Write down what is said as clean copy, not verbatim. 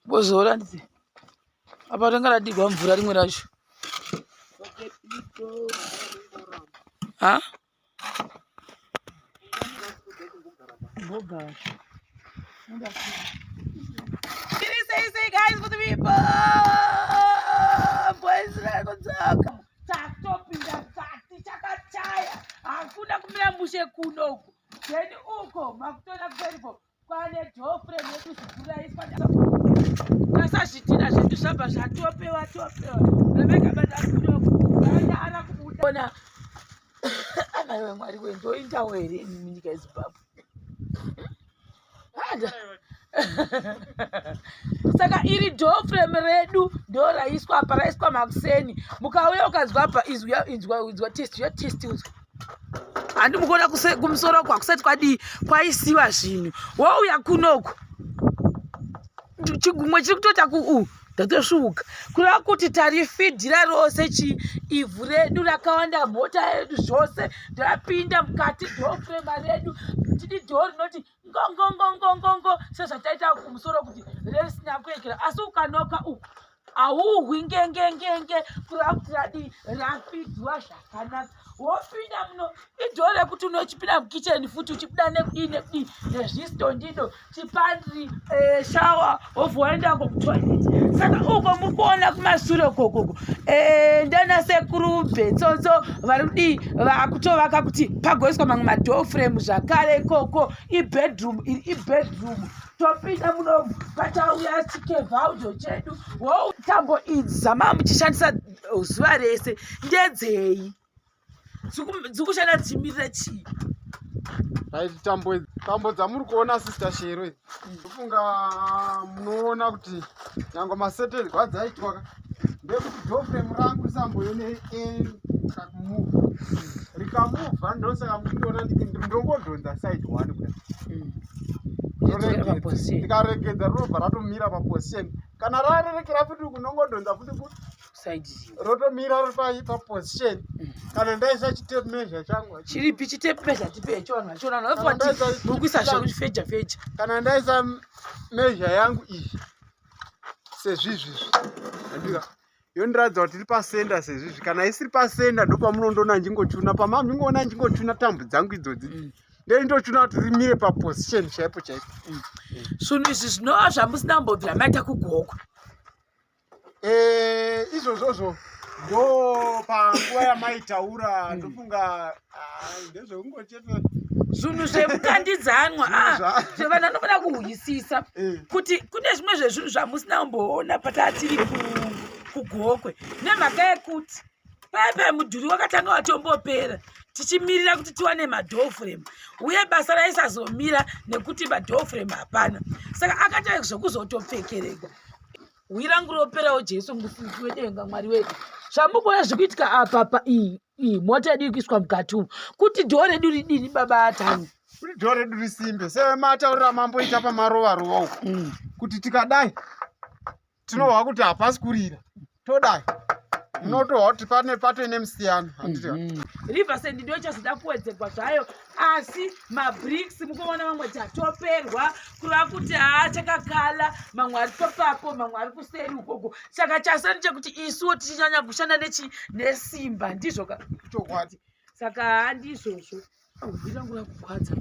Bozora nditi. Apa ringa radigwa mvura rimwe racho. Ha? Mbogara. Say, say, guys, for the people. Boys, kudzoka. Tatopinda mukati chakachaya. Hakuna kumira mushe kuno uku. Then uko makutoona kuberiko kwane door frame yedu ziguru raiswa tasazvitina zvedu zvabva zvatopewa topewa. Rebecca bada kuno ara kubuda. Ona amai Mwari we ndoindawo here ini munyika yeZimbabwe. Saka iri door frame redu ndo raiswa apa, raiswa makuseni. Mukauya ukanzwa apa izwa inzwa inzwa test ya test unzwa. Handi mukuona kumusoro uko hakusati kwadii kwaisiwa zvinhu. Wouya kunoku chigumwe chiri kutoita ku ndatosvuka kureva kuti tarifidhira rose chi ivhu redu rakawanda mota yedu zvose ndapinda mukati door frame redu tidi door rinoti ngongongongongongo sezvataita kumusoro kuti resina kuekera asi ukanoka uku hauhwi ngengengenge kureva kuti radii rafidzwa zvakanaka wopinda muno idhoo rekuti unochipinda mukicheni futi uchibuda nekudii nekudii nezvistondido chipandri eh, shawa wobva waenda ko kutoilet. Saka uko muri kuona kumasure ukokoko eh, ndana sekuru betsotso vari kudii vakutovaka kuti pagoiswa mamwe madoor frame zvakare ikoko. Ibedroom iri ibedroom topinda munomu pachauya chikevhaudo chedu. Wo tambo idzi dzamava muchishandisa zuva rese ndedzei? Dzikushanda dzichimirira chii? Right, tambo tambo dzamuri kuona sister Shero idzi ndofunga munoona kuti nyangwe maseterwa adzaitwa ka ndekuti door frame rangu risamboene kakumuvha rikamuvha ndosaka muchindiona ndongodhonza side one kudai. Ndikaregedza rinobva ratomira paposition. Kana rarerekera futi kunongodhonza futi side rotomira riri paposition. Kana ndaisa chitape measure changu chiripi chitape measure tipe icho vanhu vachiona vanhu vafunga muri kuisa zvekufeja feja. Kana ndaisa measure yangu iyi sezvizvizvi andika yondiratidza kuti iri pasenda sezvizvi. Kana isiri pasenda ndopamunondoona ndingochuna pama ndingoona ndingochuna tambo dzangu idzodzi ndeindochuna kuti rimire paposition chaipo chaipo. Zvinhu izvi zvinova zvamusina kumbobvira maita kuGokwe. Izvozvozvo ndo panguva yamaitaura ndofunga ndezvekungochete zvinhu zvemukandidzanwa. Zvinhu vanhu vanofanira kuhwisisa kuti kune zvimwe zvezvinhu zvamusina kumboona patatiri kuGokwe nemhaka yekuti paya mudhuri wakatanga watombopera tichimirira kuti tiwane madoor frame uye basa raisazomira nekuti madoor frame hapana, saka akatanga zvekuzotopfekeregwa. Hwi rangu roperawo Jesu musiki wedenga Mwari wedu. Zvamukuona zvikuitika apa pa iyi mota yedu iri kuiswa mukati umu kuti dhoo redu ridini baba atani kuti dhoo redu risimbe sematauriro amamboita pamarova rova uku kuti tikadai tinohwa kuti hapasi kurira, todai munotohwa kuti pane patoine musiyano handiti? Riverside ndo ichazoda kuwedzerwa zvayo, asi mabricks mukuona mamwe tatoperwa kureva kuti haa chakakala, mamwe ari papapo, mamwe ari kuseri ukoko. Saka chasara ndechekuti isuwo tichinyanya kushanda nechi nesimba ndizvo ka Chokwadi. Saka handizvozvo hwi rangu rakugwadza.